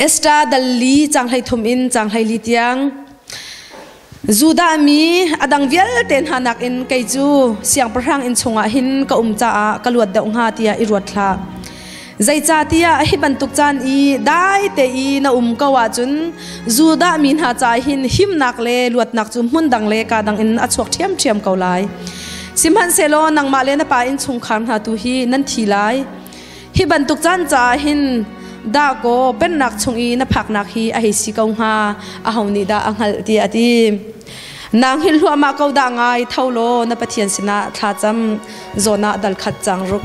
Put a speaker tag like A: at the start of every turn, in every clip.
A: Esther dal li cang hlei thum in cang hlei li tiang. Judah mi a dang vialte hna nakin kei cu siangpahrang inn chungah hin ka um caah ka luat deuh hnga tiah i ruat hlah. Zeicahtiah hi bantuk caan i dai te i na um ko ahcun Judah mi hna ca hin himnak le luatnak cu hmun dang le ka dang in a chuak ṭhiamṭhiam ko lai. Sihmanhsehlaw nangmah le na pa innchungkhar hna tu hi nan thi lai. Hi bantuk caan caah hin dahkaw pennak chung i na phaknak hi a hei si ko hnga, aho nih dah a hngalh tiah a ti. Nang hi hluahmah ko dah ngai, tho law na Pathian sinah thlacam, zawn ah dal khat cang ruk.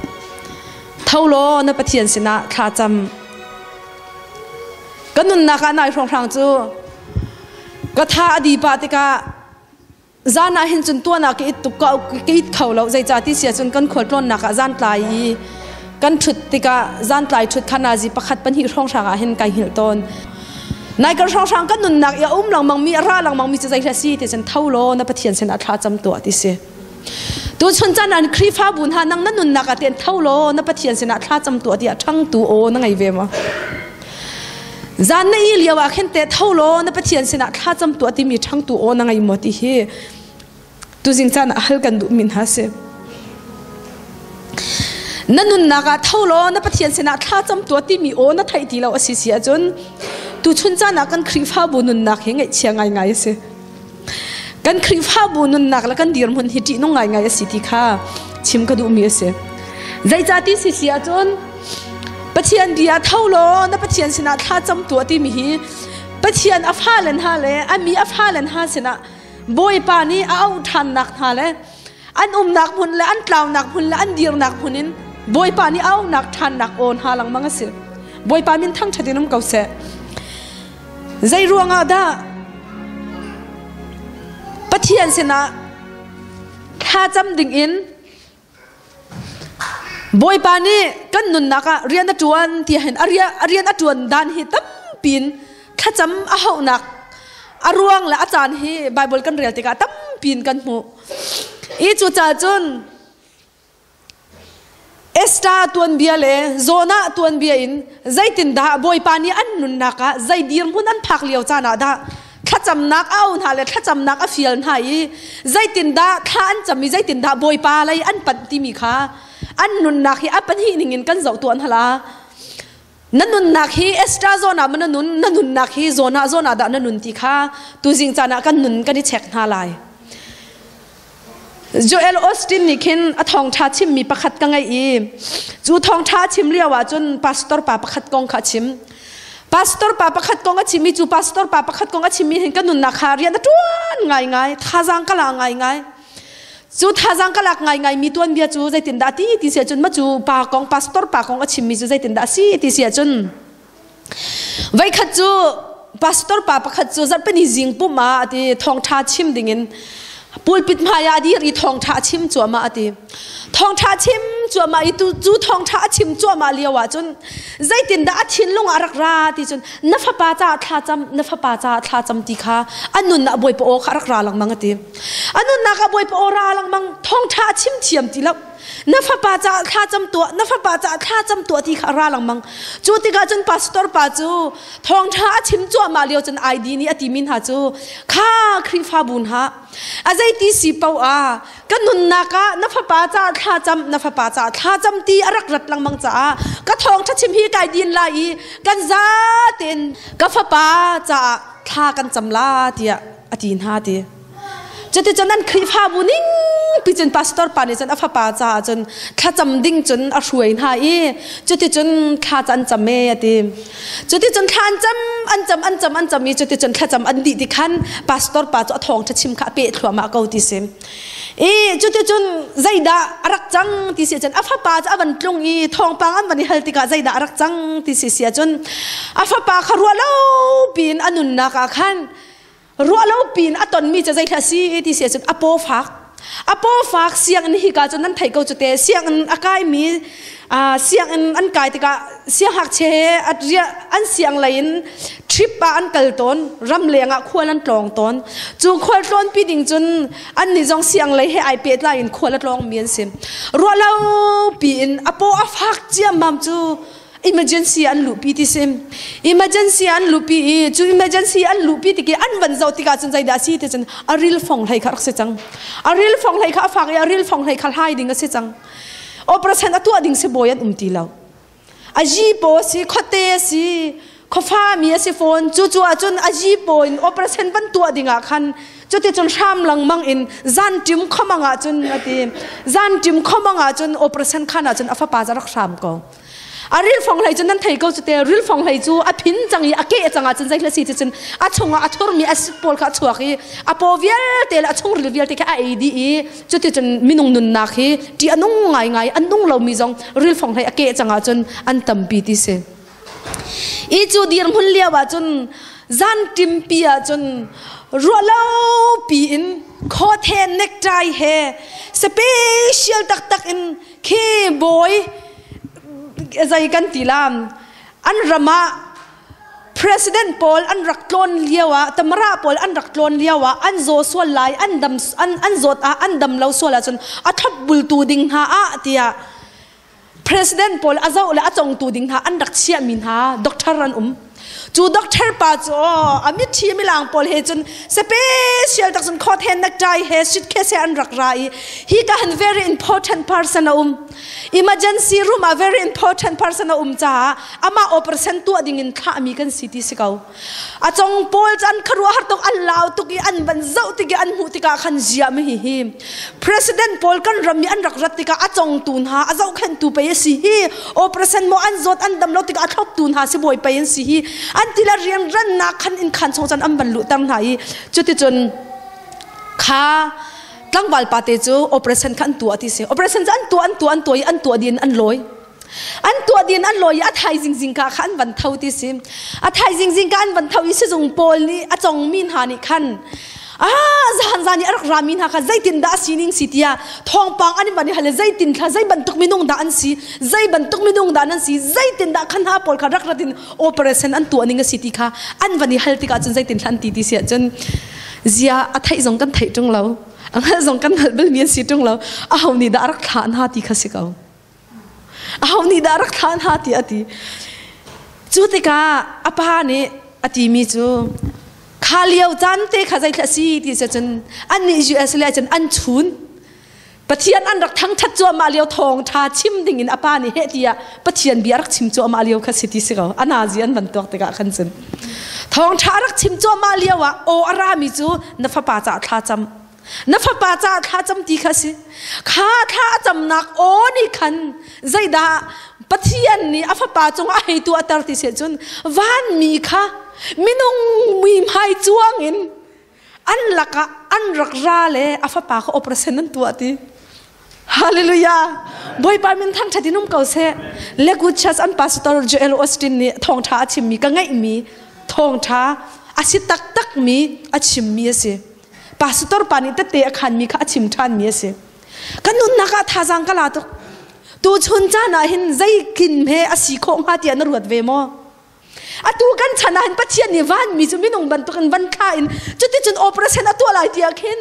A: Tho law na Pathian sinah thlacam. Ka nunnak ah nai hrawnghrang cu ka tha a di pah tikah Zan ah hin cun tuan ah ka it tuk ka it kho lo zeicah ti sia cun kan khual tlawnnak ah zan tlai i kan ṭhut tikah zan tlai ṭhut kha nazi pakhat pahnih hrawnghrang ah hin kai hngilh tawn. Nai kan hrawnghrang kan nunnak i a um lengmang mi a ra lengmang mi cu zei hla si ti cun tho law na Pathian sinah thla cam tuah ti si. Tu chun caan an Khrihfabu hna nang na nunnak ah ten tho law na Pathian sinah thla cam tuah tiah ṭhangtu aw na ngei ve maw? Zan na i lio ah khin te tho law na Pathian sinah thla cam tuah timi ṭhangtu aw na ngei maw ti hi tuzing caan ah hal kan duh min ha si. Na nunnak ah tho law na Pathian sinah thla cam tuah timi aw na theih ti lo a si si ahcun tuchun caan ah kan Khrihfabu nunnak hi ngaihchia ngaingai a si. Kan Khrihfabu nunnak le kan dirhmun hi ṭihnung ngaingai a si ti kha chim ka duhmi a si. Zeicah ti si si ahcun Pathian bia tho law na Pathian sinah thla cam tuah timi hi Pathian a fale hna le a mi a fale hna sinah Bawipa nih a auh ṭhannak hna le an umnak hmun le an tlaunak hmun le an dirnak hmun in Bawipa nih a auhnak ṭhannak aw hna lengmang a si. Bawipa min thangṭhat in um ko seh. Zei ruangah dah Pathian sinah thlacam dingin Bawipa nih kan nunnak ah rian a ṭuan ti hin a rian a ṭuan dan hi tampiin thlacam a hauhnak a ruang le a caan hi Baibal kan rel tikah tampiin kan hmuh. I cucaah cun Esther tuanbia le Jonah tuanbia in zeitindah Bawipa nih an nunnak ah zei dirhmun an phak lio caan ah dah thlacamnak a au hna le thlacamnak a fial hna i zeitindah thla an cam i zeitindah Bawipa lei an panh timi kha an nunnak hi a pahnih ning in kan zoh tuah hna la. Na nunnak hi Esther zawn ah ma na nun, na nunnak hi Jonah zawn ah dah na nun ti kha tuzing caan ah kan nun kan i check hna lai. Joel Austin nih khin a thawngṭha chimmi pakhat ka ngeih i cu thawngṭha a chim lio ah cun pastor pa pakhat kong kha a chim. Pastor pa pakhat kong a chim i cu pastor pa pakhat kong a chimmi hin ka nunnak kha rian a ṭuan ngaingai, thazaang ka la ngaingai. Cu thazaang ka lak ngaingai mi tuanbia cu zeitindah ti ti si ahcun ma cu pa kong pastor pa kong a chimmi cu zeitindah a si ti si ahcun Voikhat cu pastor pa pakhat cu zarhpini zing pum ah a ti thawngṭha chim dingin pulpit hmai ah a dir i thawngṭha a chim cuahmah a ti. Thawngṭha a chim cuahmah i tu cu thawngṭha a chim cuahmah lio ah cun zeitindah a thinlung ah a rak ra ti cun na fapa caah thlacam na fapa caah thlacam ti kha a nunnak Bawipa aw kha a rak ra lengmang a ti. A nunnak ah Bawipa aw ra lengmang thawngṭha a chim thiam ti lo. Na fapa caah thlacam tuah na fapa caah thlacam tuah ti kha a ra lengmang cu tikah cun pastor pa cu thawngṭha a chim cuahmah lio cun ID nih a timi hna cu kha Khrihfabu hna a zeiti si paoh ah ka nunnak ah na fapa caah thlacam na fapa caah thlacam ti a rak rat lengmang caah ka thawngṭha chim hi kai din lai i kan zatein ka fapa caah thla kan cam la tiah a ti hna ti Cuticun an Khrihfabu ning pi cun pastor pa nih cun a fapa caah cun thlacam ding cun a hruai hna i cuticun thla cu an cam e a ti. Cuticun thla an cam an cam an cam an cam i cuticun thlacam an dih ti khan pastor pa cu a thawngṭha chim kha a peh thluahmah ko ti si. I cuticun zeidah a rak cang ti si cun a fapa cu a van tlung i thawngpang an van i hal tikah zeidah a rak cang ti si si ahcun a fapa kha ruah lo piin a nunnak ah khan Ruah lo piin a tonmi cu zeithla si ti si ahcun a paw fak. A paw fak sianginn hika cu nan theih ko cu te sianginn a kaimi sianginn an kai tikah sianghngakchia he an siang lei in trip ah an kal tawn ramleng ah khual an tlawng tawn cu khual tlawnpi ding cun an nih zong siang lei he ai pehtlai in khual a tlawngmi an si ruah lo piin a paw a fak ciammam cu. Emergency an luhpi ti si. Emergency an luhpi i cu emergency an luhpi tik i an van zoh tikah cun zeidah a si ti cun a ril fong hlei kha rak si cang. A ril fong hlei kha a fak i a ril fong hlei kha hlai ding a si cang. Operation a tuah ding si bawi an um ti lo. A ji paw si, khuate a si, khuafa mi a si fawn. Cu cu ahcun a ji paw in operation van tuah ding ah khan cuticun hram lengmang in zanṭim khuamang ahcun a ti. Zanṭim khuamang ahcun operation khan ahcun a fapa cu a rak hram ko. A rilfong hlei cu nan thei ko cu te rilfong hlei cu a phin cang i a ke cang ahcun zei si ti cun a chungah a thurmi acid pawl kha a chuak i a paw vialte le a chungril vialte kha a ei dih i cuticun minung nunnak hi ṭih a nung ngaingai a nung lomi zong rilfong hlei a keh cang ahcun an tampi ti si. I cu dirhmun lio ahcun zan ṭimpi ahcun ruahlo piin khawthe necktie he special taktak in khi bawi zei kan ti la an ram ah president pawl an rak tlawn lio ah tamara pawl an rak tlawn lio ah an zaw sual lai an dam an an zawt ah an dam lo sual ahcun a thlop bultu ding hna ah tiah president pawl a zoh le a congtu ding hna an rak chiahmi hna doctor an um. Cu doctor pa cu a mitthi milang pawl he cun special tak cun khawt he necktie he suitcase he an rak ra i hi ka han very important person a um. Emergency room ah very important person a um caah amah operation tuah ding in thlahmi kan si ti si ko. A cong pawl cu an khuaruahhar tuk an lau tuk i an van zoh tik i an hmuh tikah khan zia mi hi hi president pawl kan ram i an rak rat tikah a congtu hna a zohkhenhtu pei a si hi operation maw an zawt an dam lo tikah a thloptu hna sibawi pei an si hi an ti le rianrannak khan in khan chung cun an van luhter hna i cuticun kha tlangval pa te cu operation kha an tuah ti si operation cu an tuah an tuah an tuah i an tuah din an lawi an tuah din an lawi i a thaizing zingka kha an van tho ti si a thaizing zingka an van tho i sizung pawl nih a congmi hna nih khan ah zan zan i a rak rami hna kha zeitin dah a sining si tiah thawngpang an van i hal zeitin thla zei bantuk minung dah an si zei bantuk minung dah nan si zeitin dah khan ha pawl kha rak rat in operation an tuah ning a si ti kha an van i hal tikah cun zeitin thla an ti ti si ahcun zia a theih zong kan theih ṭung lo a hngalh zong kan hngalh bal mi an si ṭung lo aho nih dah a rak thlah hna ti kha si ko Aho nih dah rak thlah hna tiah a ti. Cu tikah a pa nih a timi cu kha lio caan te kha zeithla si ti si cun annih US le cun an chun. Pathian an rak thangthat cuahmah lio thawngtha chim ding in a pa nih heh tiah Pathian bia rak chim cuahmah lio kha si ti si ko. A nazi an van tuak tikah khan cun thawngtha rak chim cuahmah lio ah aw a rami cu na fapa caah thla cam Na fapa caah thla cam ti kha si. Kha thla a camnak aw nih khan zeidah Pathian nih a fapa cungah a hei tuahter ti si cun vanmi kha minung mui hmai cuang in an lakah an rak ra le a fapa kha operation an tuah ti. Hallelujah! Bawipa min thangṭhat in um ko seh. Lakewood Church an pastor Joel Austin nih thawngṭha a chimmi ka ngaihmi thawngṭha a si taktakmi a chimmi a si. Pastor pa nih tette a khanmi kha a chim ṭhanmi a si. Ka nunnak ah thazaang ka la tuk. Tuchun caan ah hin zeikin he a si khawh hnga tiah na ruat ve maw? Atu kan chan ah hin Pathian nih vanmi cu minung bantukin van thla in cuticun operation a tuah lai tiah khin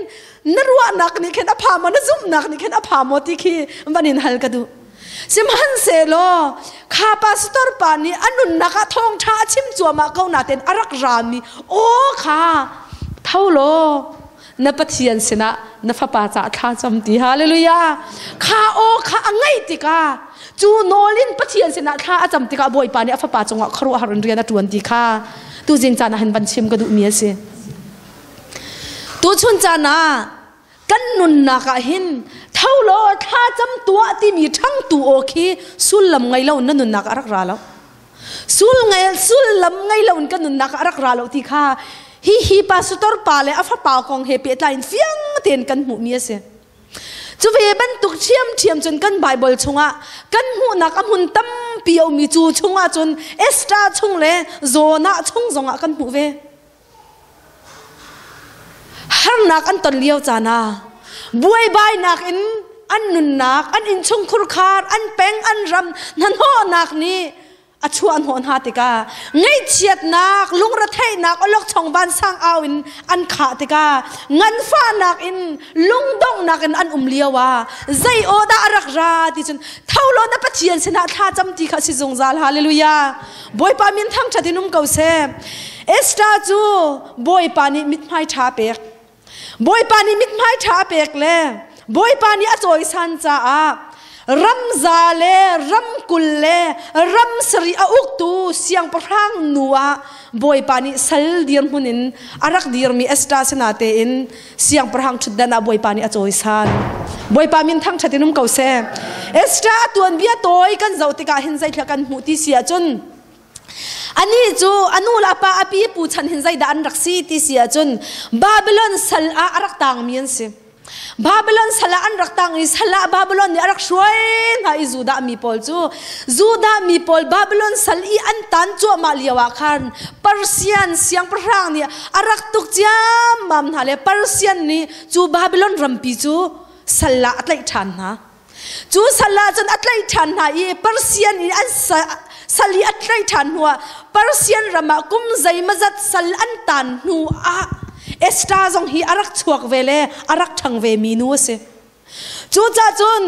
A: na ruahnak nih khin a pha maw na zumhnak nih khin a pha maw ti khi van in hal ka duh. Sihmanhsehlaw kha pastor pa nih a nunnak ah thawngṭha a chim cuahmah ko nain a rak rami aw kha tho law na Pathian sinah na fapa caah thla cam ti hallelujah kha aw kha a ngaih tikah cu nawl in Pathian sinah thla a cam tikah Bawipa nih a fapa cungah khuaruahhar in rian a ṭuan ti kha tuzing caan ah hin van chim ka duhmi a si tuchun caan ah kan nunnak ah hin tho law thla cam tuah timi ṭhangtu aw khi sullam ngei lo na nunnak ah rak ra lo sul ngei sullam ngei lo in kan nunnak ah rak ra lo ti kha hi hi pastor pa le a fapa kong he pehtlai in fiang tein kan hmuhmi a si cu ve bantuk ṭhiamṭhiam cun kan Bible chungah kan hmuhnak a hmun tampi a ummi cu chungah cun Esther chung le Jonah chung zongah kan hmuh ve Harnak an ton lio caan ah buaibainak in an nunnak, an innchungkhur khar, an peng, an ram hnahnawhnak nih a chuah hnawh hna tikah ngaihchiatnak lungretheihnak awlokchong vansang au in an khah tikah nganfahnak in lungdonghnak in an um lio ah zei aw dah a rak ra ti cun tho law na Pathian sinah thla cam ti kha si zungzal. Hallelujah. Bawipa min thangṭhat in um ko seh. Esther cu Bawipa nih mithmai ṭha pek. Bawipa nih mithmai ṭha a pek le Bawipa nih a cawisan caah ramza le ramkul le ram sarih a uktu siangpahrang nu ah Bawipa nih sal dirhmun in a rak dirmi Esther sinah tein siangpahrang ṭhutdan ah Bawipa nih a cawisan. Bawipa min thangṭhat in um ko seh. Esther a tuanbia tawi kan zoh tikah hin zeithla kan hmuh ti si ahcun Anih cu a nu le a pa a pi pu chan hin zeidah an rak si ti si ahcun Babylon sal ah a rak tangmi an si. Babylon sal ah an rak tang i sal ah Babylon nih a rak hruai hna i Judah mi pawl cu Judah mi pawl Babylon sal i an tan cuahmah lio ah khan Persian siangpahrang nih a rak tuk ciammam hna le Persian nih cu Babylon rampi cu sal ah a tlaih ṭhan hna. Cu sal ah cun a tlaih ṭhan hna i Persian i an sal i a tlaih ṭhan hnuah Persian ram ah kum zeimawzat sal an taan hnuah Esther zong hi a rak chuak ve le a rak ṭhang ve mi nu a si. Cucaah cun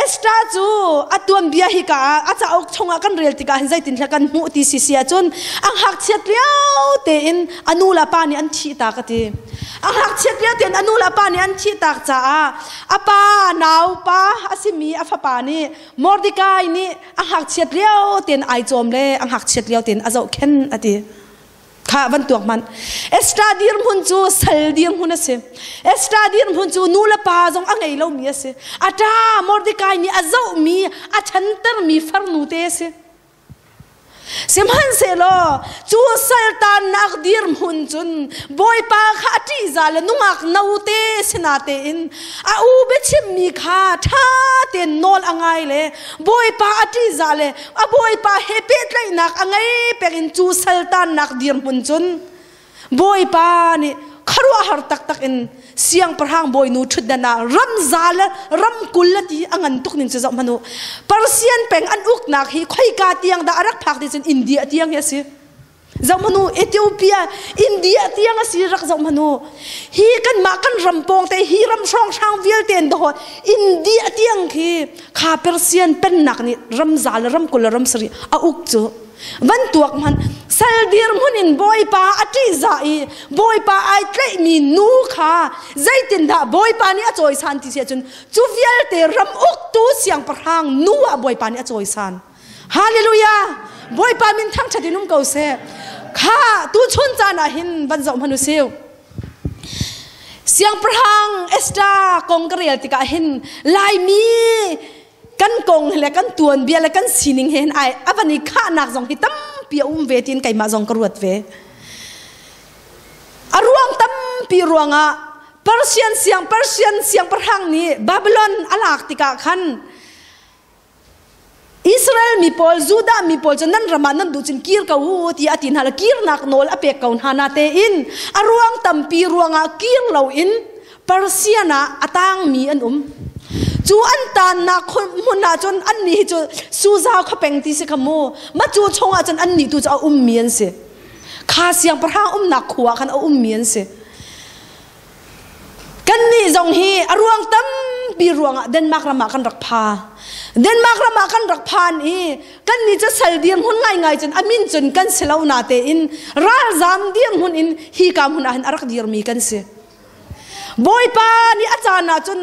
A: Esther cu a tuanbia hi ka ah a cauk chungah kan rel tikah hin zeitinhla kan hmuh ti si si ahcun a ngakchiat lio tein a nu le a pa nih an thih ta ka ti. A ngakchiat lio tein a nu le a pa nih an thih tak caah a pa naupa a simi a fapa nih Mordecai nih a ngakchiat lio tein ai cawm le a ngakchiat lio tein a zohkhen a ti. Kha van tuak hmanh. Esther dirhmun cu sal dirhmun a si. Esther dirhmun cu nu le pa zong a ngei lomi a si. A ṭa Mordecai nih a zohmi, a ṭhantermi farnu te a si. Sihmanhsehlaw cu saltannak dirhmun cun Bawipa kha a ṭihzah le nungak note sinatein a u biachimmi kha ṭha tein nawl a ngai le Bawipa a ṭihzah le a Bawipa he pehtlaihnak a ngei peng in cu saltannak dirhmun cun Bawipa nih khuaruahhar taktak in siangpahrang bawinu ṭhutdan ah ramza le ramkul a ti a ngan tuk ning cu zoh hmanh u. Persian peng an uknak hi khoika tiang dah a rak phak ti cun India tiang hi a si. Zoh hmanh u, Ethiopia, India tiang a si rak zoh hmanh u. Hi kanmah kan ram pawng te hi ram hrawnghrang vialte an dohot India tiang khi kha Persian pennak nih ramza le ramkul le ramsarih a uk cu. Van tuak hmanh sal dirhmun in Bawipa a ṭihzah i Bawipa ai tlaihmi nu kha zeitindah Bawipa nih a cawisan ti si ahcun cu vialte ram uktu siangpahrang nu ah Bawipa nih a cawisan. Hallelujah! Bawipa min thangṭhat in um ko seh. Kha tuchun caan ah hin van zoh hmanh u sih. Siangpahrang Esther kong ka rel tikah hin Laimi kan kong le kan tuanbia le kan sining he hin ai a van i khahnak zong hi tampi a um ve tiin keimah zong ka ruat ve. A ruang tampi ruangah Persian siang Persian siangpahrang nih Babylon a lak tikah khan Israel mi pawl Judah mi pawl cu nan ram ah nan duh cun kir ko u ti a ti hna le kirnak nawl a pek ko hna na tein a ruang tampi ruangah kir loin Persian ah a tangmi an um. Cu an tannak hmun ah cun annih hi cu Suza khuapeng ti si kha mu. Ma cu chungah cun annih tu cu a ummi an si. Kha siangpahrang umnak khua ah khan a ummi an si. Kannih zong hi a ruang tampi ruangah Denmark ram ah kan rak pha. Denmark ram ah kan rak phan i kannih cu sal dirhmun ngaingai cun a min cun kan si lo na tein ralzam dirhmun in hi ka hmun ah hin a rak dirmi kan si. Bawipa nih a caan ah cun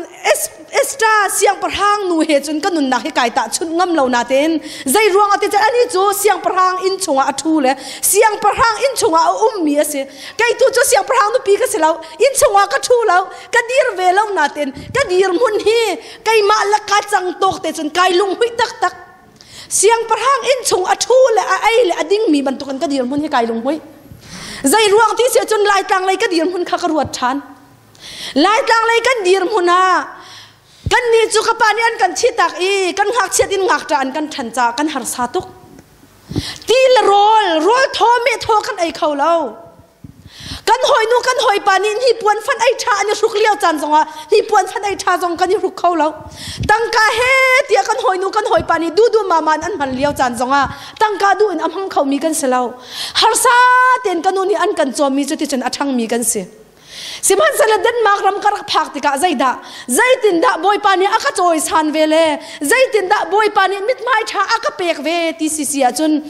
A: Esther siangpahrang nu he cun ka nunnak hi kai tahchunh ngam lo natein zei ruang ah ti cun ani cu siangpahrang inn chungah a ṭhu le siangpahrang inn chungah a ummi a si. Kei tu cu siangpahrang nupi ka si lo, inn chungah ka ṭhu lo, ka dir ve lo natein ka dirhmun hi keimah le ka cang tawk te cun kai lunghmuih taktak. Siangpahrang inn chung a ṭhu le a ei le a dingmi bantukin ka dirhmun hi kai lunghmuih. Zei ruang ti si cun Laitlang lei ka dirhmun kha ka ruat ṭhan. Laitlang lei kan dirhmun ah kannih cu ka pa nih an kan thihtak i kan ngakchiat in ngakṭah an kan ṭhan caah kan harsa tuk. Ti le rawl, rawl thaw meh thaw kan ei kho lo. Kan hawinu kan hawipa nih hnipuan fan ei ṭha an i hruk lio caan zongah hnipuan fan ei ṭha zong kan i hruk kho lo. Tangka he tiah kan hawinu kan hawipa nih dudu mama in an hman lio caan zongah tangka duh in a hmang khomi kan si lo. Harsa tein ka nu nih an kan cawmmi cu ticun a ṭhangmi kan si. Sihmanhsehlaw Denmark ram ka rak phak tikah zeidah zeitindah Bawipa nih a ka cawisan ve le zeitindah Bawipa nih mithmai ṭha a ka pek ve ti si si ahcun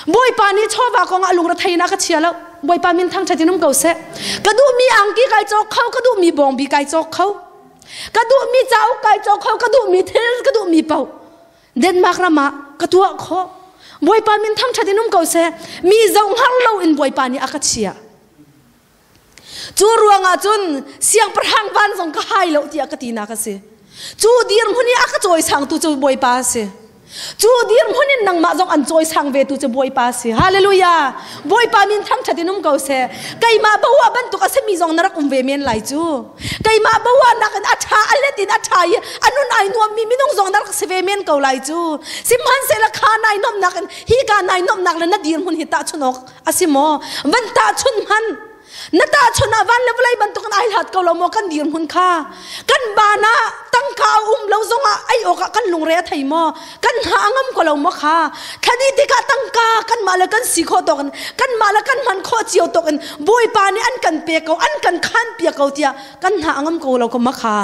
A: Bawipa nih chawva kong ah lungre in a ka chia lo. Bawipa min thangṭhat in um ko seh. Ka duhmi angki kai cawk kho, ka duhmi bawngbi kai cawk kho. Ka duhmi cauk kai cawk kho, ka duhmi thil, ka duhmi paoh. Denmark ram ah ka tuah khawh. Bawipa min thangṭhat in um ko seh. Mi zoh hngar lo in Bawipa nih a ka chia. Cu ruangah cun siangpahrang van zong ka hai lo tiah ka tinak a si. Cu dirhmun i a ka cawisangtu cu Bawipa a si. Cu dirhmun in nangmah zong an cawisang ve tu cu Bawipa a si. Hallelujah! Bawipa min thangṭhat in um ko seh. Keimah bawa bantuk a simi zong na rak um ve men lai cu. Keimah bawa nakin a ṭha a let in a ṭha i a nun ai nuammi minung zong na rak si ve men ko lai cu. Sihmanhsehlaw kha nai nuamhnak in hi ka nai nuamhnak le na dirhmun hi tahchunh awk a si maw van tahchun hmanh na tahchun ah van le vawlei bantukin ai hlat ko lo maw kan dirhmun kha kan ban ah tangka a um lo zongah ei awkah kan lungre a thei maw kan hna a ngam ko lo maw kha thladi tikah tangka kanmah le kan si khawh tawk in kanmah le kan hman khawh cio tawk in bawipa nih an kan pe ko an kan khan piak ko tiah kan hna a ngam ko lo ko ma kha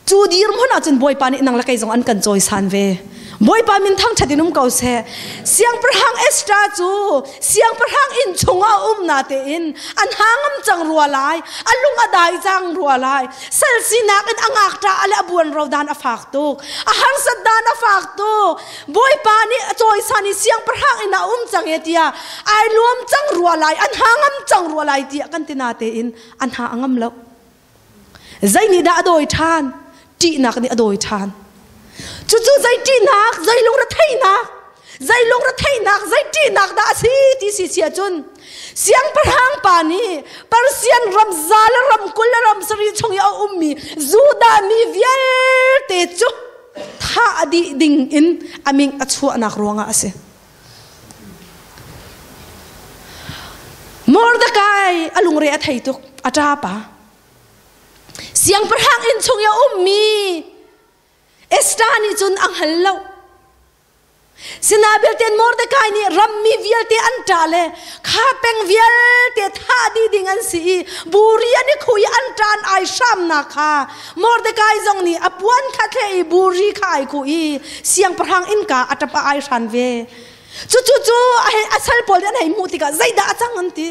A: Cu dirhmun ahcun Bawipa nih nang le kei zong an kan cawisan ve. Bawipa min thangṭhat in um ko seh. Siangpahrang Esther cu siangpahrang inn chungah um na tein an hangam cang rua lai, a lung a dai cang rua lai. Sal sinak in a ngakṭah a le a buan ro dan a fak tuk. A harsat dan a fak tuk. Bawipa nih a cawisan i siangpahrang inn ah um cang e tiah ai luam cang rua lai, an hangam cang rua lai tiah kan ti na tein an ha a ngam lo. Zei nih dah a dawi ṭhan? Ṭihnak nih a dawi ṭhan. Cucu zei ṭihnak, zei lungretheihnak, zei lungretheihnak, zei ṭihnak dah a si ti si si ahcun siangpahrang pa nih Persian ram za le ram 20 le ram 70 chung i a ummi Judah mi vialte cu thah dih ding in a min a chuahnak ruangah a si. Mordekai a lungre a thei tuk a ṭapa. Siangpahrang inn chung i a ummi Esther nih cun a hngal lo. Sinabelte Mordekai nih rammi vialte an ṭa le kha peng vialte thah dih ding an si i buri an i khui i an ṭan ai hramnak kha Mordekai zong nih a puan kha thleh i buri kha ai khuh i siangpahrang innka a ṭap a ai hran ve. Cucu cu a sal pawl nih an hei hmuh tikah zeidah a cang an ti.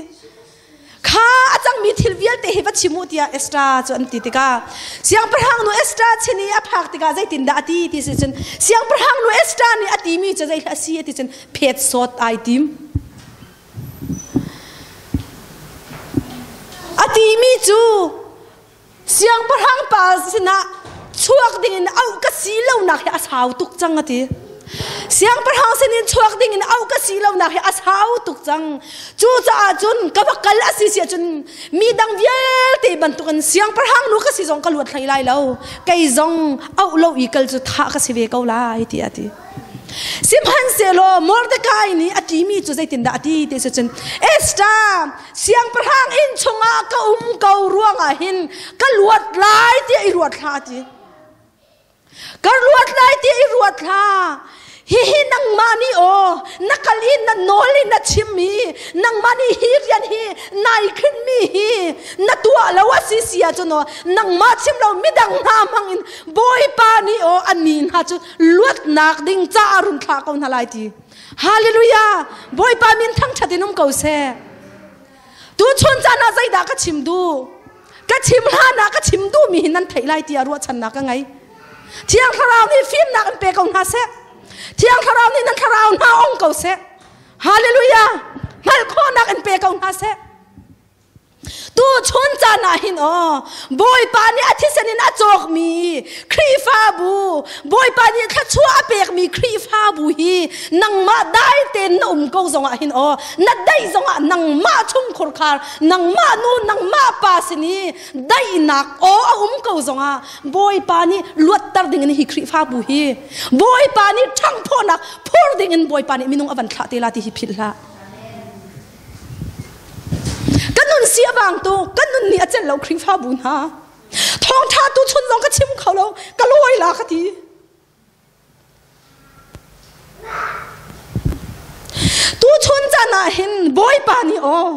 A: Kha a cangmi thil vialte hi va chim u tiah Esther cu an ti tikah siangpahrang nu Esther chin i a phak tikah zeitindah a ti ti si cun siangpahrang nu Esther nih a timi cu zei a si ti cun phet sawt ai tim. A timi cu Siangpahrang pa sinah chuak dingin auh ka si lonak hi a sau tuk cang a ti. Siangpahrang sinin chuak dingin auh ka si lonak hi a sau tuk cang. Cucaah cun ka va kal a si si ahcun mi dang vialte bantukin siangpahrang nu ka si zong ka luat hlei lai lo. Kei zong auh lo i kal cu thah ka si ve ko lai tiah a ti. Sihmanhsehlaw Mordekai nih a timi cu zeitindah a ti ti si cun Esther siangpahrang inn chungah ka um ko ruangah hin ka luat lai tiah i ruat hlah ti. Ka luat lai tiah i ruat hlah. Hihi nangmah nih aw na kal i na nawl i na chim i nangmah nih hi rian hi nai khinmi hi na tuah lo a si si ahcun aw nangmah chim lo midang hna hmang in Bawipa nih aw an mi hna cu luatnak ding caah run thlah ko hna lai ti. Hallelujah! Bawipa min thangṭhat in um ko seh. Tu chun caan ah zeidah ka chim duh? Ka chim hlan ah ka chim duhmi hi nan theih lai tiah ruahchannak ka ngei. Thiang Thlarau nih fimnak in pe ko hna seh. Thiang Thlarau nih nan thlarau hna ong ko seh. Hallelujah! Hngalh khawhnak in pe ko hna seh. Tu chun caan ah hin aw Bawipa nih a thisen in a cawkmi Khrihfabu Bawipa nih thluachuah a pekmi Khrihfabu hi nangmah dai tein na um ko zongah hin aw na daih zongah nangmah chungkhur khar nangmah nu nangmah pa sin i daihnak aw a um ko zongah Bawipa nih luatter ding in hi Khrihfabu hi Bawipa nih ṭhangphawhnak phur ding in Bawipa nih minung a van thlah te la ti hi philh hlah. Ka nun si a vang tu ka nun nih a celh lo Khrihfabu hna. Thawngṭha tu chun zong ka chim kho lo, ka lawi la ka ti. Tu chun caan ah hin Bawipa nih aw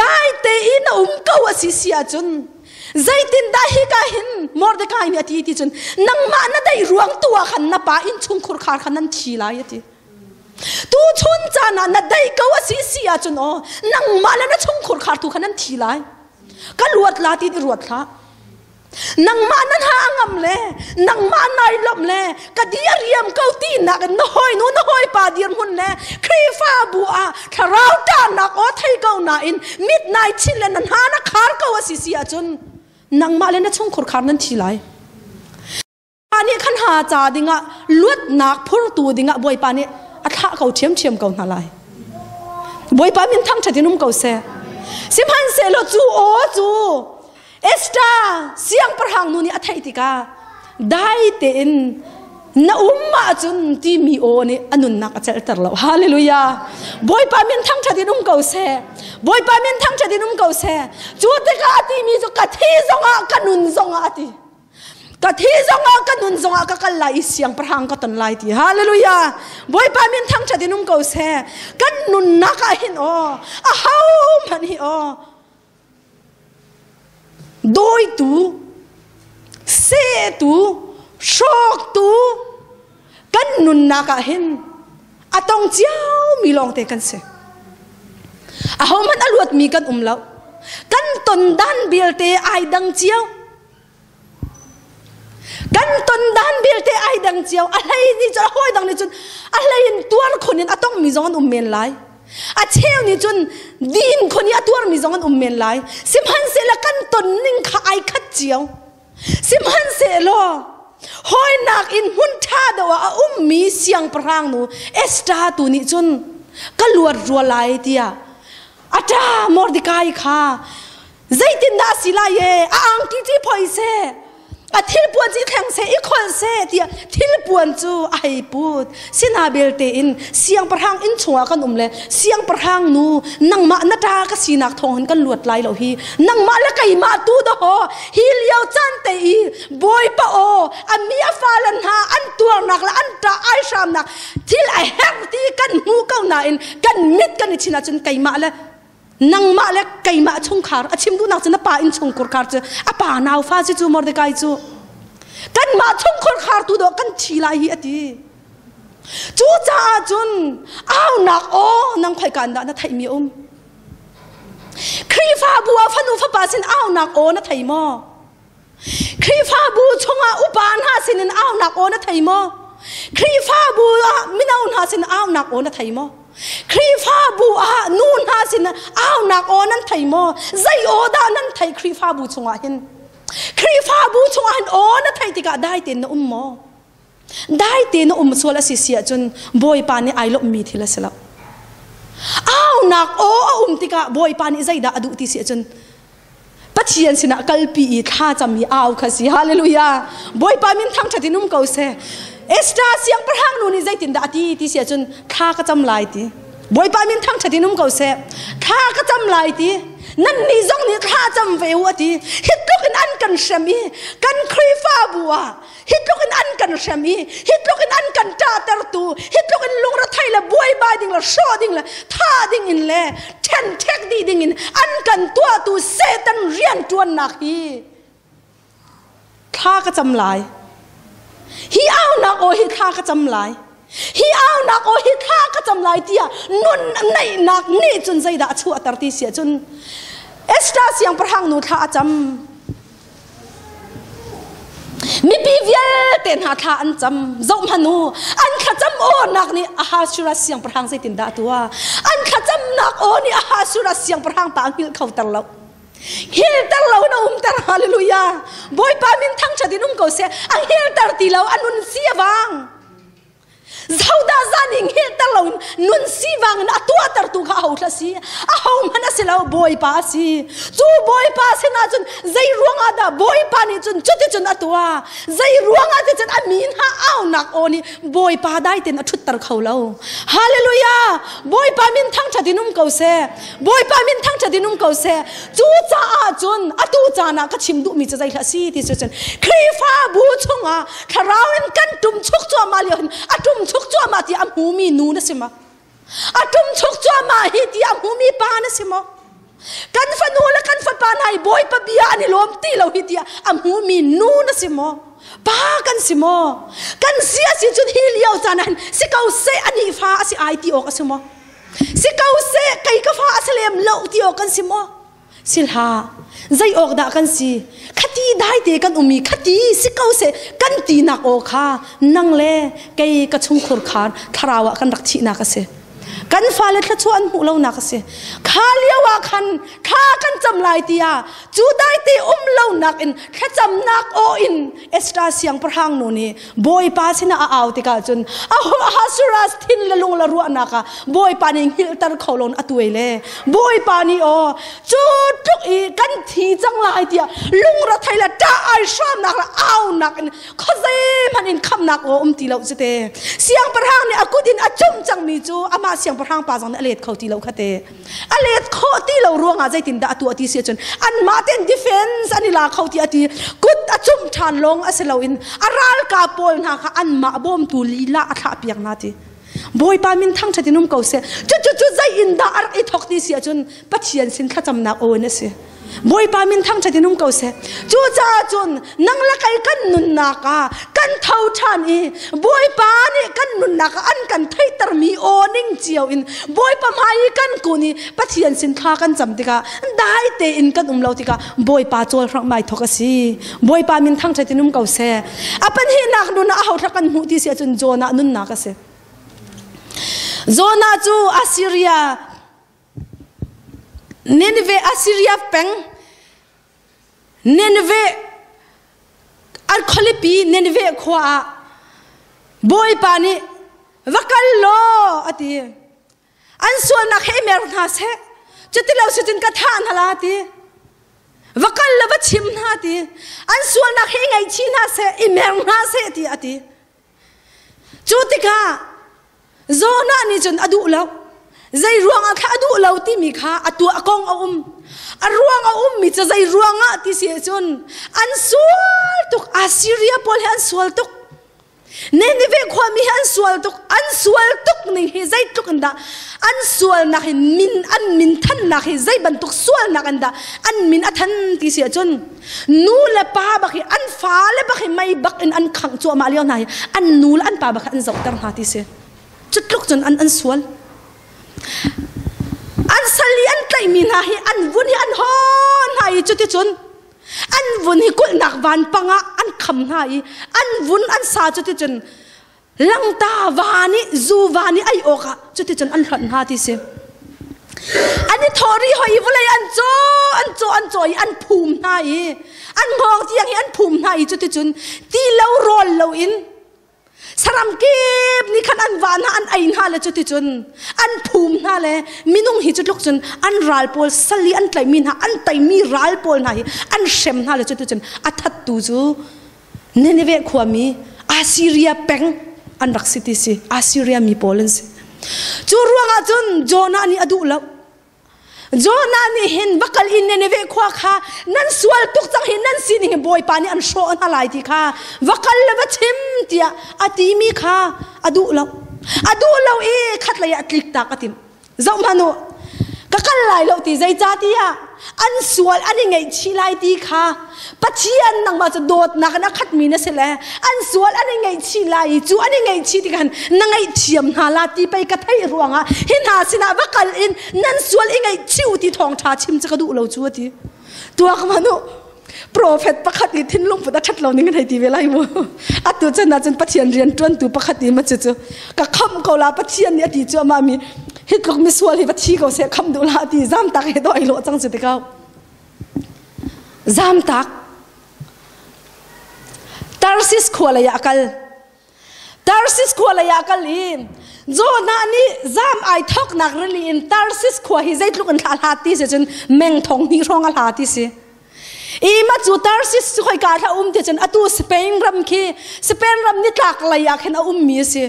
A: dai tein a um ko a si si ahcun zeitindah hika hin Mordecai nih a ti ti cun nangmah na dei ruang tu ah khan na pa innchungkhur khar khan nan thi lai a ti. Tu chun caan ah na dei ko a si si ahcun aw nangmah le na chungkhur khar tu khan nan thi lai. Ka luat la ti i ruat hlah. Nangmah na hna a ngam le nangmah nai lawmh le ka di a riam ko ti nak in na hawinu na hawipa dirhmun le Khrihfabu ah thlarau ṭahnak aw thei ko nain mit nai chin le na hna na khar ko a si si ahcun nangmah le na chungkhur khar nan thi lai. Pa nih khan ha ca dingah luatnak phurtu dingah Bawipa nih a thlah ko ṭhiamṭhiam ko hna lai. Bawipa min thangṭhat in um ko seh. Sihmanhsehlaw cu aw cu Esther siangpahrang nu nih a theih tikah dai tein na um ahcun timi aw nih a nunnak a celhter lo. Hallelujah. Bawipa min thangṭhat in um ko seh. Bawipa min thangṭhat in um ko seh. Cu tikah a timi cu ka thi zongah ka nun zongah a ti. Ka thi zongah ka nun zongah ka kal lai i siangpahrang ka ton lai ti. Hallelujah. Bawipa min thangṭhat in um ko seh. Kan nunnak ah hin aw a ho hmanh hi aw dawitu, sehtu, hrawktu kan nunnak ah hin a tong cio mi lawngte kan si. Ahohmanh a luatmi kan um lo. Kan ton dan vialte ai dang cio. Kan ton dan vialte ai dang cio. A hlei nih cun a hawi dang nih cun a hlei in tuar khun in a tongmi zong an um men lai. A cheu nih cun din khun i a tuarmi zong an um men lai. Sihmanhsehlaw kan ton ning kha ai khat cio. Sihmanhsehlaw hawinak in hmun ṭha deuh ah a ummi siangpahrang nu Esther tu nih cun ka luat rua lai tiah a ṭa Mordecai kha zeitindah a si lai e a angki ci phoi seh a thilpuan ci thleng seh i kholh seh tiah thilpuan cu a hei put sina belte in siangpahrang inn chungah kan um le siangpahrang nu nangmah na ṭa ka sinak thawng hin kan luat lai lo hi nangmah le keimah tu daw hi lio caan te i bawipa aw a mi a fale hna an tuarnak le an ṭah ai hramnak thil a herh ti kan hmu ko nain kan mit kan i chin ahcun keimah le nangmah le keimah chungkhar a chim duhnak cu na pa inn chungkhur khar cu a pa nau fa si cu Mordecai cu kanmah chungkhur khar tu dawh kan thi lai hi a ti cu caah cun aunak aw nang khoi kan dah na theih mi um Khrihfabu ah fanu fapa sin aunak aw na thei maw Khrihfabu chungah upa hna sinin aunak aw na thei maw? Khrihfabu ah mino hna sin aunak aw na thei maw? Khrihfabu ah nu hna sin aunak aw nan thei maw? Zei aw dah nan thei Khrihfabu chungah hin? Khrihfabu chungah hin aw na thei tikah dai tein na um maw? Dai tein na um sual a si si ahcun Bawipa nih ai lawmhmi thil a si lo. Aunak aw a um tikah Bawipa nih zeidah a duh ti si ahcun Pathian sinah kalpi i thlacam hi au kha si. Hallelujah. Bawipa min thangṭhat in um ko seh. Esther siangpahrang nu nih zeitindah a ti ti si ahcun thla ka cam lai ti. Bawipa min thangṭhat in um ko seh. Thla ka cam lai ti. Nannih zong nih thla cam ve u a ti. Hi tluk in an kan hrem i kan Khrihfabu ah hi tluk in an kan hrem i hi tluk in an kan ṭahtertu hi tluk in lungrethei le buaibai ding le hrawh ding le thah ding in le ṭhenṭhek dih ding in an kan tuahtu Satan rianṭuannak hi thla ka cam lai hi aunak aw hi thla ka cam lai hi aunak aw hi thla ka cam lai tiah nun neihnak nih cun zeidah a chuahter ti si ahcun Esther siangpahrang nu thla a cam Mipi vialte hna thla an cam. Zohhmanh u, an thlacam awnak nih Ahasuerus siangpahrang zeitindah a tuah? An thlacamnak aw nih Ahasuerus siangpahrang pa a hngilh kho ter lo. Hngilter lo in a umter. Hallelujah. Bawipa min thangṭhat in um ko seh. A hngilter ti lo, a nun si a vang. Zodah zan i hngilhter loin nun sivang in a tuahtertu kha aho hlah si? Ahohmanh a si lo, Bawipa a si. Cu Bawipa sinah cun zei ruangah dah Bawipa nih cun cuticun a tuah? Zei ruangah ti cun a mi hna aunak aw nih Bawipa dai tein a ṭhutter kho lo. Hallelujah! Bawipa min thangṭhat in um ko seh. Bawipa min thangṭhat in um ko seh. Cu caah cun atu caan ah ka chim duhmi cu zei hlah si ti cu cun Khrihfabu chungah thlarau in kan ṭum chuk cuahmah lio hin a ṭum chuk cuahmah ti a hmumi nu na si maw? A ṭum chuk cuahmah hi ti a hmumi pa na si maw? Kan fanu le kan fapa hna hi Bawipa bia an i lawm ti lo hi tiah a hmumi nu na si maw? Pa kan si maw? Kan si a si cun hi lio caan ah hin si ko seh anih fa a si ai ti awk a si maw? Si ko seh kei ka fa a si lem lo ti awk kan si maw? Si hlah. Zei awk dah kan si? Khati dai te kan um i khati si ko seh kan tinak aw kha nang le kei ka chungkhur khar thlarau ah kan rak thihnak a si. Kan fale thluachuah an hmuh lonak a si. Kha lio ah khan thla kan cam lai tiah cu daite um lonak in thlacamnak aw in Esther siangpahrang nu nih Bawipa sinah a au tikah cun Ahasuerus thin le lung le ruahnak ah Bawipa nih hngilhter kho loin a tuai le Bawipa nih aw cu tluk i kan thi cang lai tiah lungrethei le ṭah ai hramnak le aunak in khuazei hmanh in khamnak aw um ti lo cu te. Siangpahrang nih a kut in a cumh cangmi cu amah siangpahrang pa zong nih a let kho ti lo kha te. A let khawh ti lo ruangah zeitindah a tuah ti si ahcun anmah tein defense an i la kho ti a ti. Kut a cumh ṭhan lawng a si loin a ralkap pawl hna kha anmah bawmtu lila a thlah piak hna ti. Bawipa min thangṭhat in um ko seh. Cucu zei in dah a rak i thawk ti si ahcun Pathian sin thlacamnak aw in a si. Bawipa min thangṭhat in um ko seh. Cucaah cun nang le kei kan nunnak ah kan tho ṭhan i Bawipa nih kan nunnak ah an kan theihtermi aw ning cio in Bawipa hmai i kan kun i Pathian sin thla kan cam tikah dai tein kan um lo tikah Bawipa cawlhrangh mai thawk a si. Bawipa min thangṭhat in um ko seh. A pahnihnak nun ah aho thla kan hmuh ti si ahcun Jonah nunnak a si. Jonah cu Assyria Nineveh Assyria peng Nineveh an khualipi Nineveh khua ah Bawipa nih va kal law a ti. An sualnak he i mer hna seh. Cuti lo si cun ka thah hna la ti. Va kal la va chim hna ti. An sualnak he i ngaihchih hna seh, i mer hna seh ti a ti. Cu tikah Jonah nih cun a duh lo. Zei ruangah kha a duh lo timi kha a tuah kong a um. A ruang a ummi cu zei ruangah ti si ahcun an sual tuk. Assyria pawl hi an sual tuk. Nineveh khuami hi an sual tuk. An sual tuk ning hi zeitluk in dah an sualnak hi min an min thannak hi zei bantuk sualnak in dah an min a than ti si ahcun nu le pa bak hi an fale bak hi mei bak in an khangh cuahmah lio hna hi an nu le an pa bak an zohter hna ti si cutluk cun an an sual an sal i an tlaihmi hna hi an vun hi an hawn hna i cuticun an vun hi kulhnak vanpang ah an kham hna i an vun an sa cuticun Langta va nih zu va nih ei awkah cuticun an hlonh hna ti si. An i thawh rih hoi i vawlei an caw an caw an caw i an phum hna i an hngawng tiang hi an phum hna i cuticun ti lo rawl loin saram kip nih khan an va hna an ei hna le cuticun an phum hna le minung hi cutluk cun an ral pawl sal i an tlaihmi hna an teimi ral pawl hna hi an hrem hna le cuticun a thattu cu Nineveh khuami Assyria peng an rak si ti si Assyria mi pawl an si. Cu ruangah cun Jonah nih a duh lo. Jonah nih hin va kal in Nineveh khua kha nan sual tuk cang hi nan sining hi Bawipa nih an hrawh hna lai ti kha va kal le va chim tiah a timi kha a duh lo. A duh lo i khatlei ah tlik tak a timh. Zoh hmanh u, ka kal lai lo ti zeicahtiah an sual an i ngaihchih lai ti kha Pathian nangmah cu dawtnak in a khatmi na si le an sual an i ngaihchih lai i cu an i ngaihchih tikhan na ngaihthiam hna la ti pei ka theih ruangah hi hna sinah va kal in nan sual i ngaihchih u ti thawngṭha chim cu ka duh lo cu a ti. Tuak hmanh u, Prophet pakhat i thinlung put a ṭhat lo ning in hei ti ve lai mu. Atu chan ah cun Pathian rian ṭuantu pakhat i ma cu cu ka khamh ko la Pathian nih a ti cu amah mi hi tluk misual hi va thi ko seh khamh duh hlah ti zamtak he dawh ai lawh cang cu ti ko. Zamtak Tarsis khua lei ah a kal. Tarsis khua lei ah kal i Jonah nih zam ai thoknak rili in Tarsis khua hi zeitluk in thla hlat ti si cun meng thong hnih hrawng a hla ti si. I ma cu Tarsis cu khoika thla um ti cun atu Spain ram khi Spain ram nitlak lei ah khin a ummi a si.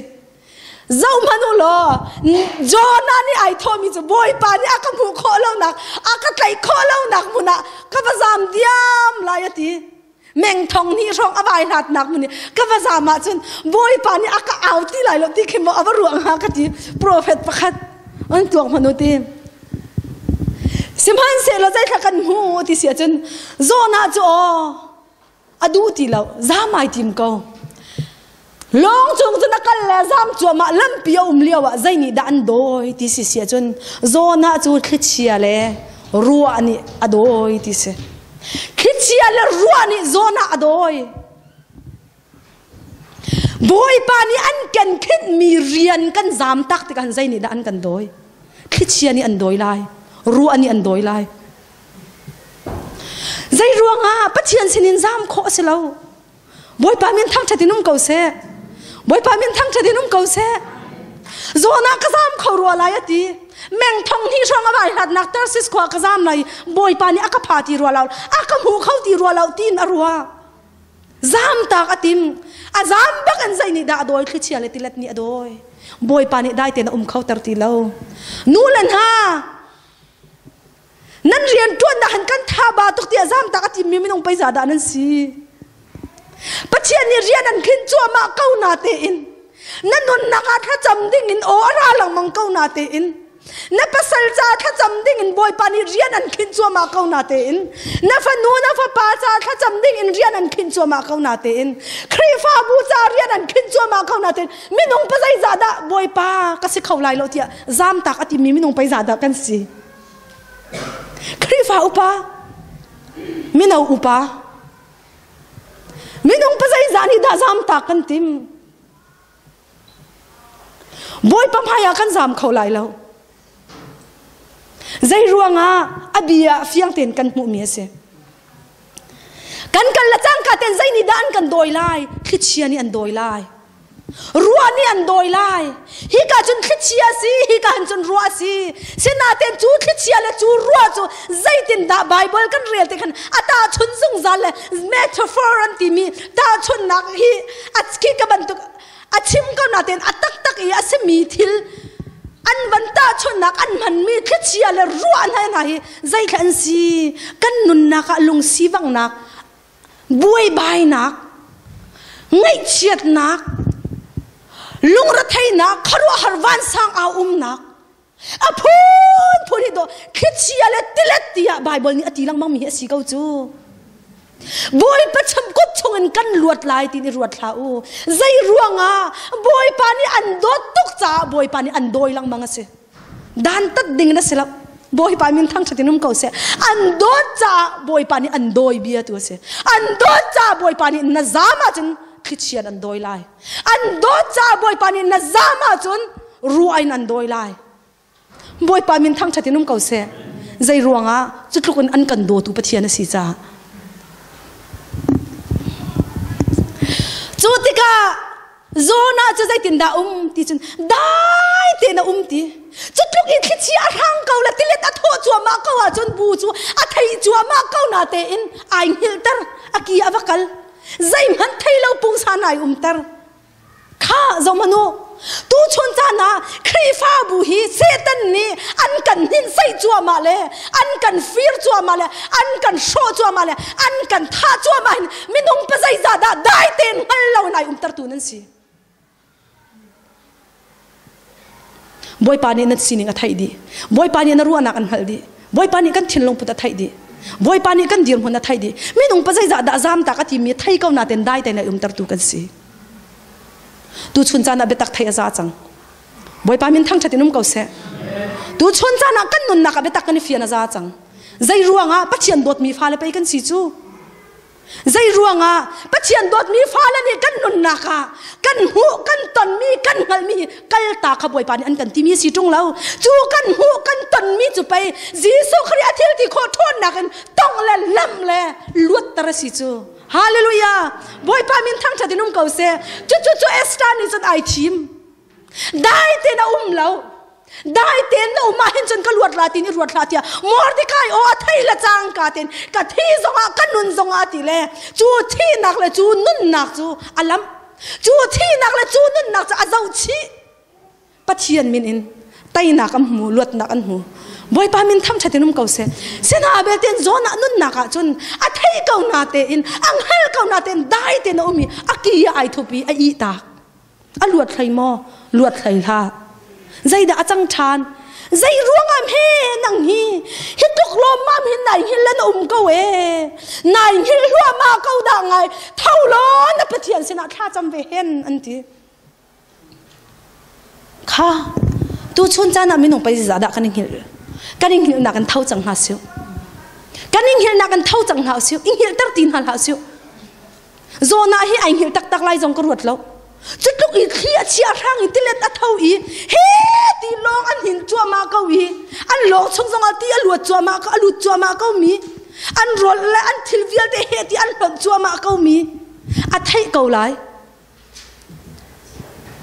A: Zoh hmanh u law Jonah nih ai thawhmi cu Bawipa nih a ka hmuh khawh lonak a ka tlaih khawh lonak hmun ah ka va zam diam lai a ti. Meng thong hnih hrawng a vai hlatnak hmun i ka va zam ahcun Bawipa nih a ka au ti lai lo ti khi maw a va ruah hnga ka ti profet pakhat an tuak hmanh u ti. Sihmanhsehlaw zeithla kan hmu ti si ahcun Jonah cu aw a duh ti lo zam ai tim ko lawng cung cun a kal le zam cuahmah lampi a um lio ah zei nih dah an dawi ti si si ahcun Jonah cu thlichia le ruah nih a dawi ti si thlichia le ruah nih Jonah a dawi Bawipa nih an kan khinhmi rian kan zam tak tikah zei nih dah an kan dawi thlichia nih an dawi lai ruah nih an dawi lai Zei ruangah Pathian sinin zam khawh a si lo. Bawipa min thangṭhat in um ko seh. Bawipa min thangṭhat in um ko seh. Zawn ah ka zam kho rua lai a ti. Meng thong hnih hrawng a vai hlatnak Tarsis khua ka zam lai. Bawipa nih a ka pha ti rua lo, a ka hmu kho ti rua lo tiin a ruah. Zam tak a tim. A zam bak in zei nih dah a dawi thlichia le tilet nih a dawi. Bawipa nih dai tein a um kho ter ti lo. Nu le hna Nan rianṭuannak han kan tha ba tuk tiah zamtak a timmi minung pei dah nan si? Pathian nih rian an khin cuahmah ko na tein na nunnak ah thlacam ding in aw a ra lengmang ko na tein na pasal ca thlacam ding in Bawipa nih rian an khin cuahmah ko na tein na fanu na fapa ca thlacam ding in rian an khin cuahmah ko na tein Khrihfabu ca rian an khin cuahmah ko na tein minung pa zeizah dah Bawipa ka si kho lai lo tiah zamtak a timi minung pei dah kan si? Khrihfa upa, mino upa, minung pa zeizah nih dah zamtak kan tim? Bawipa hmai ah kan zam kho lai lo. Zei ruangah a bia fiang tein kan hmuhmi a si. Kan kal le cangka ten zei nih dah an kan dawi lai? Thlichia nih an dawi lai. Ruah nih an dawi lai. Hika cun thlichia si, hika hin cun ruah si. Sinain cu thlichia le cu ruah cu zeitindah Bible kan rel te khan a tahchun zungzal le metaphor an timi tahchunnak hi a khi ka bantuk a chim ko nain a taktak i a simi thil an van tahchunnak an hmanmi thlichia le ruah hna hna hi zeithla an si kan nunnak ah lungsi vanghnak buaibainak ngaihchiatnak lungretheihnak khuaruahhar vansang au umnak a phunphun hi dawh thlichia le tilet tiah Bible nih a ti lengmang mi hi a si ko cu Bawipa cham kut chungin kan luat lai ti ni ruat hlah u zei ruangah Bawipa nih an dawt tuk caah Bawipa nih an dawi lengmang a si dantat ding na si lo Bawipa min thangṭhat in um ko seh an dawt caah Bawipa nih an dawi bia tu a si an dawt caah Bawipa nih na zam ahcun thlichian an dawi lai an dawt caah Bawipa nih na zam ahcun ruah in an dawi lai Bawipa min thangṭhat in um ko seh zei ruangah cutluk in an kan dawtu Pathian a si caah cu tikah Jonah cu zeitindah um ti cun dai tein a um ti cutluk in thlichia a hrang ko le tilet a thawh cuahmah ko ahcun bu cu a thei cuahmah ko na tein ai hngilhter a ki a va kal zeihmanh thei lo pungsan ai umter Kha zohhmanh u, tuchun caan ah Khrihfabu hi Satan nih an kan hninhseih cuahmah le an kan fir cuahmah le an kan hrawh cuahmah le an kan thah cuahmah hin minung pa zeizah dah dai tein hngal lo in ai umtertu nan si. Bawipa nih na sining a theih dih. Bawipa nih na ruahnak an hngalh dih. Bawipa nih kan thinlung put a theih dih. Bawipa nih kan dirhmun a theih dih. Minung pa zeizah dah zamtak a timi thei ko naten dai tein ai umtertu kan si. Tuchun caan ah biatak theih a za cang. Bawipa min thangṭhat in um ko seh. Tuchun caan ah kan nunnak ah biatak kan i fian a za cang. Zei ruangah Pathian dawtmi fale pei kan si cu. Zei ruangah Pathian dawtmi fale nih kan nunnak ah kan hmuh kan tonmi kan hngalhmi kalta kha Bawipa nih an kan timi si ṭung lo. Cu kan hmuh kan tonmi cu pei Jesuh Khrih a thil ti khawh ṭhawnnak in tongh le lamh le luatter a si cu. Hallelujah! Bawipa min thangṭhat in um ko seh. Cucu cu Esther nih cun ai thim. Dai tein a um lo. Dai tein na um ahhin cun ka luat la tin i ruat hlah tiah Mordecai aw a thei le cangka tein ka thi zongah ka nun zongah ti le cu thihnak le cu nunnak cu a lamh. Cu thihnak le cu nunnak cu a zoh chih. Pathian min in teinak an hmu, luatnak an hmu. Bawipa min thangṭhat in um ko seh. Sina belte zawn ah nunnak ah cun a thei ko na tein, a hngal ko na tein dai tein a um i a ki ah ai thup i a ih tak. A luat hlei maw? Luat hlei hlah. Zeidah a cang ṭhan? Zei ruangah hme nang hi hi tluk lawmmam hin nai hngil le na um ko e. Nai hngil hluahmah ko dah ngai. Tho law na Pathian sinah thla cam ve hen an ti. Kha tuchun caan ah minung pei zeizah dah kan i hngilh? Kan i hngilhnak in tho cang hna sih. Kan i hngilhnak in tho cang hna usih. I hngilhter ti hna hlah usih. Zawn ah hi ai hngilh taktak lai zong ka ruat lo. Cu tluk i thli a chia hrang i tilet a tho i he ti lawng an hin cuahmah ko i an lawng chung zongah ti a luat cuahmah a lut cuahmah ko mi an rawl le an thil vialte he ti an hlonh cuahmah ko mi a theih ko lai.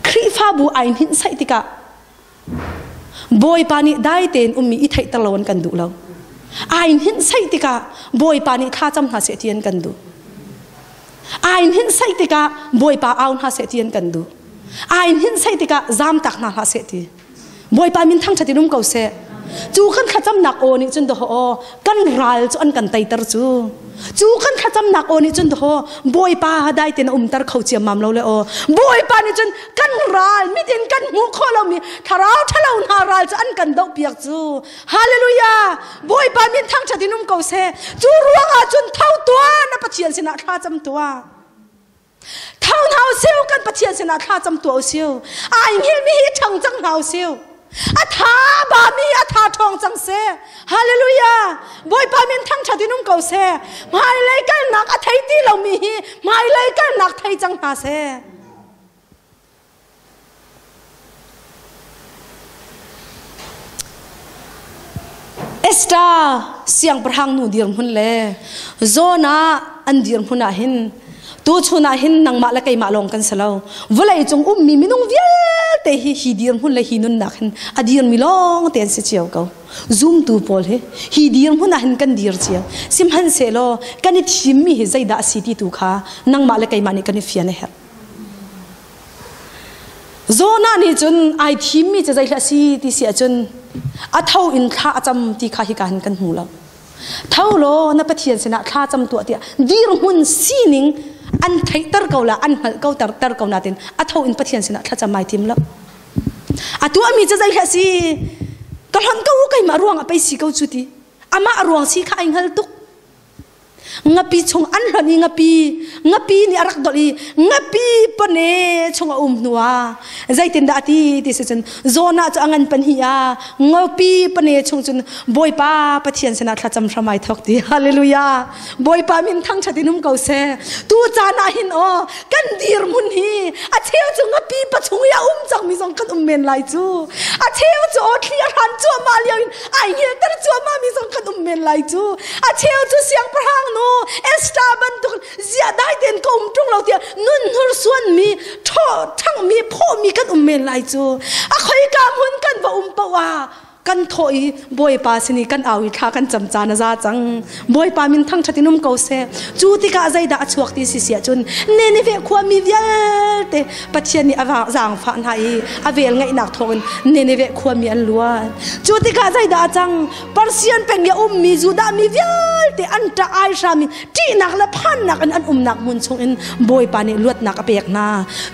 A: Khrihfabu ai hninhsaih tikah Bawipa nih dai tein ummi i theihter lo an kan duh lo. Ai hninhsaih tikah Bawipa nih thla cam hna seh ti an kan duh. Ai hninhsaih tikah Bawipa au hna seh ti an kan duh. Ai hninhsaih tikah zaamtak hna hlah seh ti. Bawipa min thangṭhat in um ko seh. Cu kan thlacamnak aw nih cun dawh aw kan ral cu an kan teiter cu. Cu kan thlacamnak aw nih cun dawh Bawipa dai tein a umter kho ciammam lo le aw. Bawipa nih cun kan ral mit in kan hmuh khawh lomi thlarau ṭhalo hna ral cu an kan dohpiak cu. Hallelujah! Bawipa min thangṭhat in um ko seh. Cu ruangah cun tho tuah na Pathian sinah thla cam tuah. Tho hna usih kan Pathian sinah thla cam tuah usih. Ai hngilmi hi ṭhang cang hna usih. A tha ba mi a tha ṭhawng cang seh. Hallelujah! Bawipa min thangṭhat in um ko seh. Hmailei kalnak a thei ti lomi hi hmailei kalnak thei cang hna seh. Esther siangpahrang nu dirhmun le Jonah an dirhmun ah hin tuchun ah hin nangmah le keimah lawng kan si lo. Vawlei cung ummi minung vialte hi hi dirhmun le hi nunnak hin a dirmi lawng te an si cio ko. Zumtu pawl hi hi dirhmun ah hin kan dir cio. Sihmanhsehlaw kan i thimmi hi zeidah a si ti tu kha nangmah le keimah nih kan i fian a herh. Jonah nih cun ai thimmi cu zeihlah si ti si ahcun a tho in thla a cam ti kha hika hin kan hmu lo. Tho law na Pathian sinah thla cam tuah tiah dirhmun sining an theihter ko la an hngalh ko ter ter ko natin a tho in Pathian sinah thlacam ai tim lo. A tuahmi cu zeihlah si ka hlonh ko keimah ruang ah pei si ko cu ti amah ruang si kha ai hngal tuk. Ngapi chung an hlonh i ngapi ngapi nih a rak dolh i ngapi pane chung a um hnu ah zeitindah a ti ti si cun Jonah cu a ngan pahnih ah ngapi pane chung cun Bawipa Pathian sinah thlacam hram ai thawk ti hallelujah Bawipa min thangṭhat in um ko seh tu caan ah hin aw kan dirhmun hi a cheu cu ngapi pachung i a um cangmi zong kan um men lai cu a cheu cu aw thli a hran cuahmah lio in ai hngilter cuahmah mi zong kan um men lai cu a cheu cu siangpahrang nu Esther bantuk zia dai tein ka um ṭung lo tiah nun hnursuan mi ṭho ṭhangmi phawmi kan um men lai cu a khoika hmun kan va um paoh ah kan thawh i Bawipa sin i kan au i thla kan cam caan a za cang Bawipa min thangṭhat in um ko seh cu tikah zeidah a chuak ti si si ahcun Nineveh khuami vialte Pathian nih a zaangfah hna i a vel ngeihnak thawngin Nineveh khuami an luan cu tikah zeidah a cang Persian peng i a ummi Judah mi vialte an ṭah ai hram i ṭihnak le phannak in an umnak hmun chungin Bawipa nih luatnak a pek hna.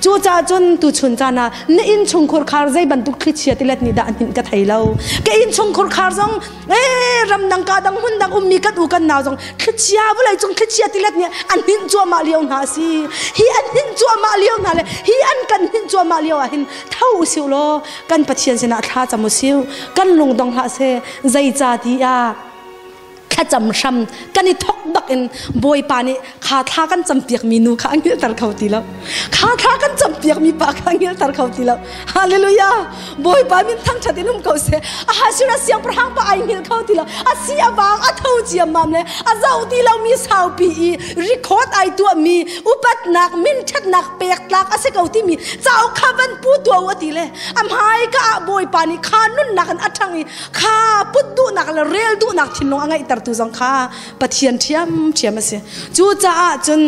A: Cucaah cun tuchun caan ah na innchungkhur khar zei bantuk thlichia tilet nih dah a hninh ka thei lo. Ka innchungkhur khar zong ee ramdang ka dang hmun dang ummi kan u kan nau zong thlichia vawlei cung thlichia tilet nih an hninh cuahmah lio hna a si. Hi an hninh cuahmah lio hna le hi an kan hninh cuahmah lio ah hin tho usih law kan Pathian sinah thla cam usih kan lung dong hlah seh zeicahtiah. Thlacam hram kan i thok bak in Bawipa nih kha thla kan campiak mi nu kha a hngilhter kho ti lo. Kha thla kan campiak mi pa kha a hngilhter kho ti lo. Hallelujah! Bawipa min thangṭhat in um ko seh. Ahasuerus siangpahrang pa ai hngilh kho ti lo. A si a vang a tho ciammam le a zoh ti lomi saupi i record ai tuahmi upatnak min ṭhatnak pek tlak a si ko timi cauk kha van pu tuah u a ti le a hmaika ah Bawipa nih kha nunnak in a ṭhang i kha put duhnak le rel duhnak thinlung a ngeihtertu zong kha Pathian ṭhiamṭhiam a si. Cucaah cun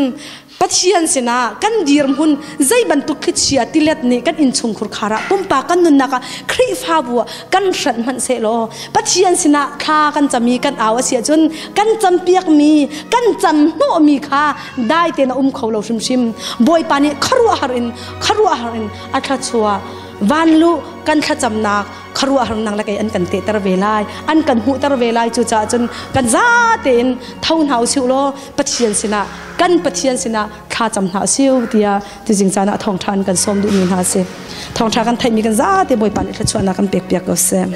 A: Pathian sinah kan dirhmun zei bantuk thlichia tilet nih kan innchungkhur khar ah pumpak kan nunnak ah Khrihfabu ah kan hranh hmanh sehlaw Pathian sinah thla kan cam i kan au a si ahcun kan campiakmi kan cam hnawhmi kha dai tein a um kho lo hrimhrim. Bawipa nih khuaruahhar in khuaruahhar in a thluachuah vanluh kan thlacamnak khuaruahharnak le kei an kan tehter ve lai an kan hmuhter ve lai. Cucaah cun kan za tein tho hna usih law Pathian sinah kan Pathian sinah thla cam hna siu tiah tuzing caan ah thawngṭha an kan sawm duhmi hna si. Thawngṭha kan theihmi kan zate Bawipa nih thluachuahnak kan pek piak ko seh.